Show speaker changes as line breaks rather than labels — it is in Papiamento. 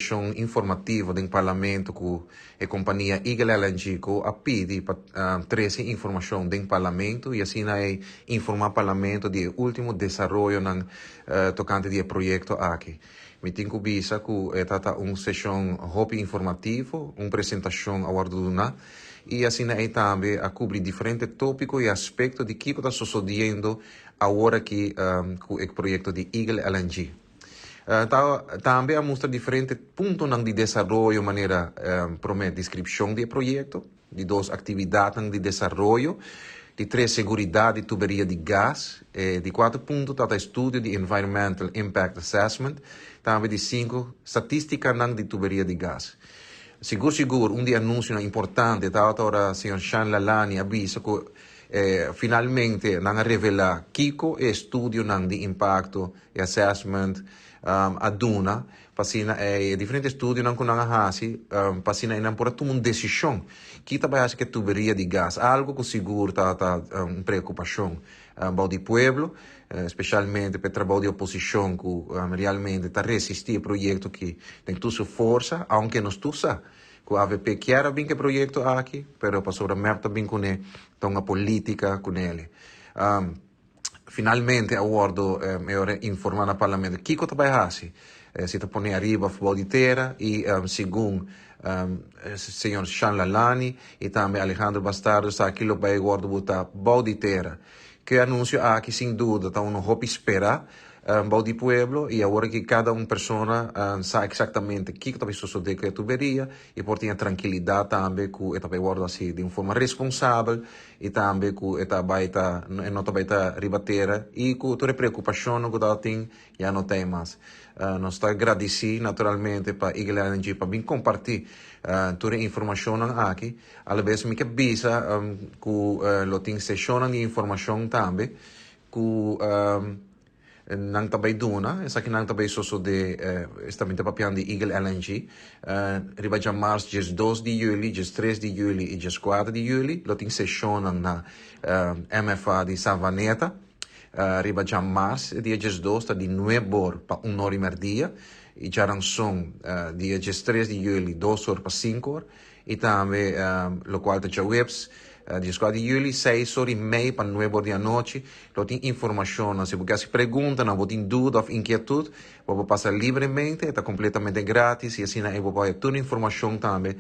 Seshon informativo den Parlamento ku e kompania Eagle LNG ku a pidi pa trese informashon den Parlamento i asina e informá Parlamento di e último desaroyonan tokante di e proyekto aki. Mi tin ku bisa ku e tabata un seshon hopi informativo, un presentashon a wòrdu duná i asina ei tambe a kubri diferente tópiko i aspekto di kiko ta sosodiendo awor aki ku e proyekto di Eagle LNG. Tambe a mustra diferente puntonan di desaroyo manera promé deskripshon di e proyekto, di dos aktividatnan di desaroyo, di tres seguridat di tuberia di gas, di kuater punto tabata estudio di Environmental Impact Assessment, tambe di sinku statistikanan di tuberia di gas. Sigur sigur un di e anunsionan importante tabata ora señor Shan Lalani a bisa ku finalmente nan a revelá kiko e estudionan di impakto, e assessment, a duna pa asina e diferente estudionan ku nan a hasi pa asina nan por a tuma un desishon ki ta bai hasi ku e tuberia di gas, algu ku sigur ta un preokupashon bou di pueblo, spesialmente pa e trabou di oposishon ku realmente ta resistí e proyekto aki den tur su forsa, aunke nos tur sa ku avp kier a bin ku e proyekto aki, pero pasobra mep ta bin kuné ta un polítika kunele. Finalmente a wòrdu e ora informá na Parlamento kiko ta bai hasi, si ta pone ariba òf bou di tera i segun señor Shan Lalani i tambe Alejandro Bastardo esaki lo bai wòrdu botá bou di tera. Ku e anunsio aki sin duda ta unu hopi sperá bou di pueblo i awor aki kada un persona sa eksaktamente kiko ta bai sosodé ku e tuberia i por tin e trankilidat tambe ku e ta bai wòrdu hasi di un forma responsabel i tambe ku e ta bai ta e no ta bai ta riba tera i ku tur e preokupashonnan ku tabatin ya no ta ei mas. Nos ta gradisí naturalmente pa Eagle Energy pa bin kompartí tur e informashonnan aki. Alabes mi ke bisa ku lo tin seshonnan di informashon tambe ku Nan ta bai duna, esakinan ta bai sosodé, esta mi ta papiando di Eagle LNG, riba djamars 12 di juli, 13 di juli i 14 di juli lo tin seshonnan na MFA di Savaneta. Riba djamars dia 12 ta di 9 or pa 1 or i merdia i djaranson dia 13 di juli 2 or pa 5 or i tambe lokual ta djaweps 14 di juli 6 or i mei pa 9 or di anochi lo tin informashon. Si bo ke hasi preguntanan, bo tin duda òf inkietut, bo por pasa libremente, ta kompletamente gratis i asina bo por haña tur informashon tambe.